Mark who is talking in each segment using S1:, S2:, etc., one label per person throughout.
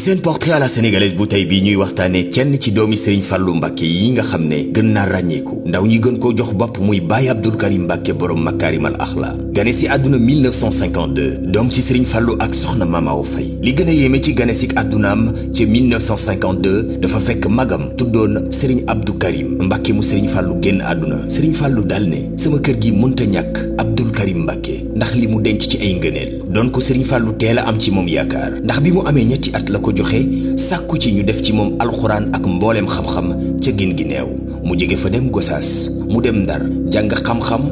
S1: seen portrait à la sénégalaise bu tey bii ñuy waxtaane kenn ci doomi Serigne Fallou Mbacké yi nga xam ne gën naa ràññeeku ndaw ñi gën koo jox bopp muy Baye Abdoul Karim Mbacké borom Makarimal Akhlaq gane si àdduna 1952 doom ci Serigne Fallou ak soxna Mama Awa Faye li gën a yéeme ci gane si àddunaam ci 1952 dafa fekk magam tuddoon Serigne Abdou Karim Mbacké mu Serigne Fallou génn àdduna Serigne Fallou dal ne sama kër gi mënta ñàkk Abdoul Karim Mbacké ndax li mu denc ci ay ngëneel doon ko Serigne Fallou teel a am ci moom yaakaar ndax bi mu amee ñetti at la ko joxe sàkku ci ñu def ci moom alxuraan ak mbooleem xam-xam ca gin gi neew mu jóge fa dem Gosaas mu dem Ndar jàng xam-xam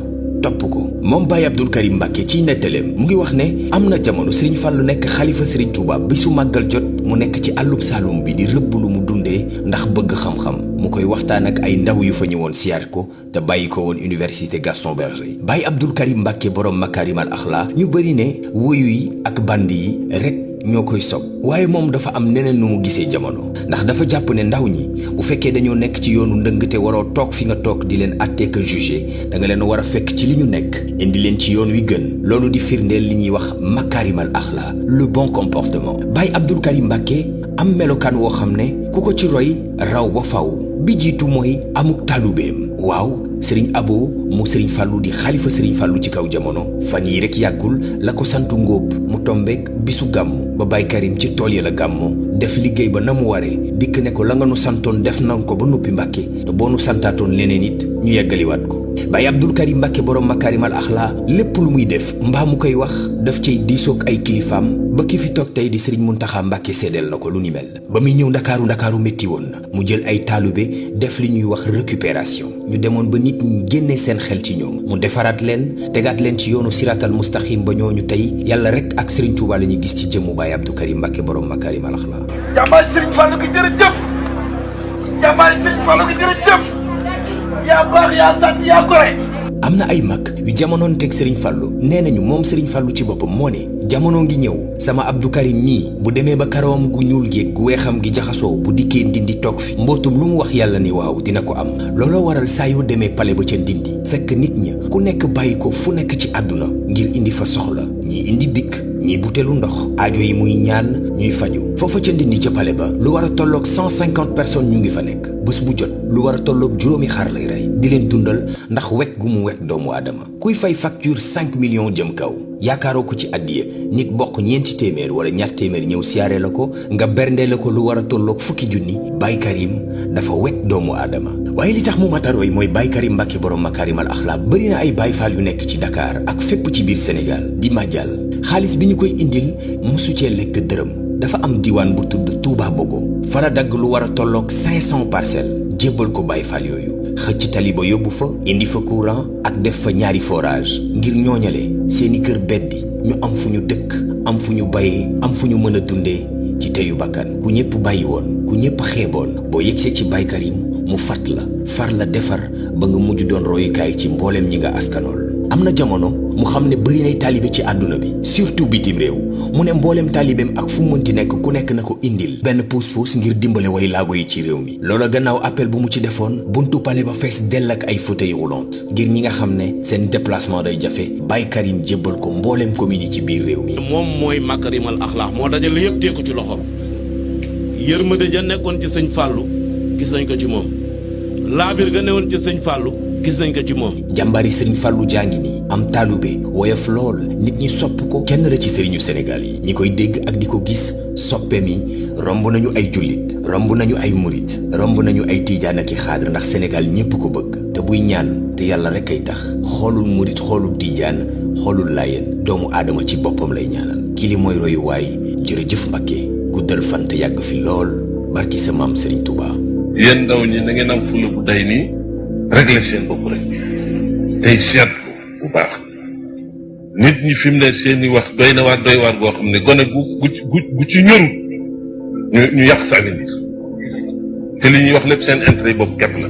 S1: topp ko moom Baye Abdoul Karim Mbacké ciy nettaleem mu ngi wax ne am na jamono Serigne Fallou nekk xalifa Serigne Touba bi su màggal jot mu nekk ci àllub Saloum bi di rëbb lu mu dundee ndax bëgg xam-xam mu koy waxtaan ak ay ndaw yu fa ñëwoon siyaar ko te bàyyi ko woon université Gaston Berger Baye Abdoul Karim Mbacké borom Makarimal Akhlaq ñu bëri ne woyu yi ak bandi yi rek ñoo koy sob waaye moom dafa am neneen nu mu gisee jamono ndax dafa jàpp ne ndaw ñi bu fekkee dañoo nekk ci yoonu ndëng te waroo toog fi nga toog di leen àttee ka jugé da nga leen war a fekk ci li ñu nekk indi leen ci yoon wi gën loolu di firndeel li ñuy wax Makarimal Akhlaq le bon comportement Baye Abdoul Karim Mbacké am melokaan woo xam ne ku ko ci roy raw ba faw bi jiitu mooy amuk taalubeem waaw Serigne Abo mu Serigne Fallou di xalifa Serigne Fallou ci kaw jamono fan yii rek yàggul la ko santu ngóob mu tombeek bisu gàmmu ba Baye Karim ci tool ya la gàmmoo def liggéey ba na mu waree dikk ne ko la nga nu santoon def nan ko ba noppi Mbacké te boo nu santaatoon leneen it ñu yeggaliwaat ko Baye Abdoul Karim Mbacké borom Makarimal Akhlaq lépp lu muy def mbaa mu koy wax daf cay diisoog ay kilifaam ba ki fi toog tey di Serigne Mountakha Mbacké seedeel na ko lu ni mel ba muy ñëw ndakaaru métti woon na mu jël ay taalibe def li ñuy wax récupération ñu demoon ba nit ñi génnee seen xel ci ñoom mu defaraat leen tegaat leen ci yoonu siratal mustaqim ba ñooñu tey yàlla rek ak Serigne Touba la ñuy gis ci jëmmu Baye Abdoul Karim Mbacké borom Makarimal Akhlaq
S2: jàmbaari Serigne Fallou gi jërëjëf jàmbaari Serigne Fallou gi jërëjëf yaa baax yaa sant yaa gore
S1: am na ay mag yu jamonoon teg Serigne Fallou nee nañu moom Serigne Fallou ci boppam moo ne jamono ngi ñëw sama Abdou Karim mii bu demee ba karawam gu ñuul géeg gu weexam gi jaxasoo bu dikkee ndindi toog fi mbootum lu mu wax yàlla ni waaw dina ko am looloo waral saa yoo demee pale ba ca ndindi fekk nit ña ku nekk bàyyi ko fu nekk ci àdduna ngir indi fa soxla ñii indi bikk ñii butelu ndox aajo yi muy ñaan ñuy faju foofa ca ndindi ca pale ba lu war a tolloog 150 personnes ñu ngi fa nekk bés bu jot lu war a tolloog juróomi xar lay rey di leen dundal ndax wekk gu mu wekk doomu aadama kuy fay facture 5 millions jëm kaw yaakaaroo ko ci addiya nit bokk ñeenti téeméer wala ñaar téeméer ñëw siyaare la ko nga berndee la ko lu war a tolloog fukki junni Baye Karim dafa wekk doomu aadama waaye li tax mu matarooy mooy Baye Karim Mbacké borom Makarimal Akhlaq bëri na ay Baye Fall yu nekk ci Dakar ak fépp ci biir Sénégal di màjjal xaalis bi ñu koy indil musu cee lekk dërëm dafa am diwaan bu tudd Touba Bogo fa la dagg lu war a tolloog 500 parcelles jébbal ko Baye Fall yooyu xëcc tali ba yóbbu fa indi fa courant ak def fa ñaari forage ngir ñooñale seeni kër beddi ñu am fu ñu dëkk am fu ñu bayee am fu ñu mën a dundee ci teyu bakkan ku ñëpp bàyyi woon ku ñëpp xeeboon boo yegsee ci Baye Karim mu fat la far la defar ba nga mujj doon royukaay ci mbooleem ñi nga askanool am na jamono mu xam ne bëri nay taalibe ci àdduna bi surtout bitim réew mu ne mbooleem taalibeem ak fu mu mënti nekk ku nekk na ko indil benn puus-puus ngir dimbale way laago yi ci réew mi loola gannaaw appel bu mu ci defoon buntu pale ba fees dell ak ay fauteuil roulant ngir ñi nga xam ne seen déplacement day jafe Baye Karim jébbal ko mbooleem commune yi ci biir réew mi
S3: moom mooy Makarimal Akhlaq moo dajale yëpp tee ko ci loxoom yërmande ja nekkoon ci sëñ Fallou gis nañ ko ci moom laabir ga newoon ci sëñ Fallou gis nañ ko ci moom
S1: jàmbari Serigne Fallou jàngi nii am taalube woyof lool nit ñi sopp ko kenn la ci Serigne Sénégal yi ñi koy dégg ak di ko gis soppe mi romb nañu ay jullit romb nañu ay murit romb nañu ay tiijaan ak i xaadar ndax Sénégal ñépp ko bëgg te buy ñaan te yàlla rek ay tax xoolul murit xoolul tiijaan xoolul laayeen doomu aadama ci boppam lay ñaanal kii li mooy royuwaay jërëjëf Mbacké guddal fan te yàgg fi lool barki sa maam Serigne Touba.
S4: yéen ndaw ñi na ngeen am fula bu day nii régler seen bopp rek tey seetlu bu baax nit ñi fi mu ne seeni wax doy na waar doy waar goo xam ne gone gu ci ñorut ñu yàq sa avenir te li ñuy wax lépp seen intérêt bopp képp la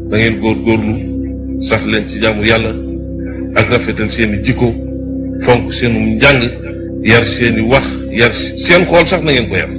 S4: da ngeen góorgóorlu sax leen ci jaamu yàlla ak rafetal seeni jikko fonk seenum njàng yar seeni wax yar seen xool sax na ngeen ko yar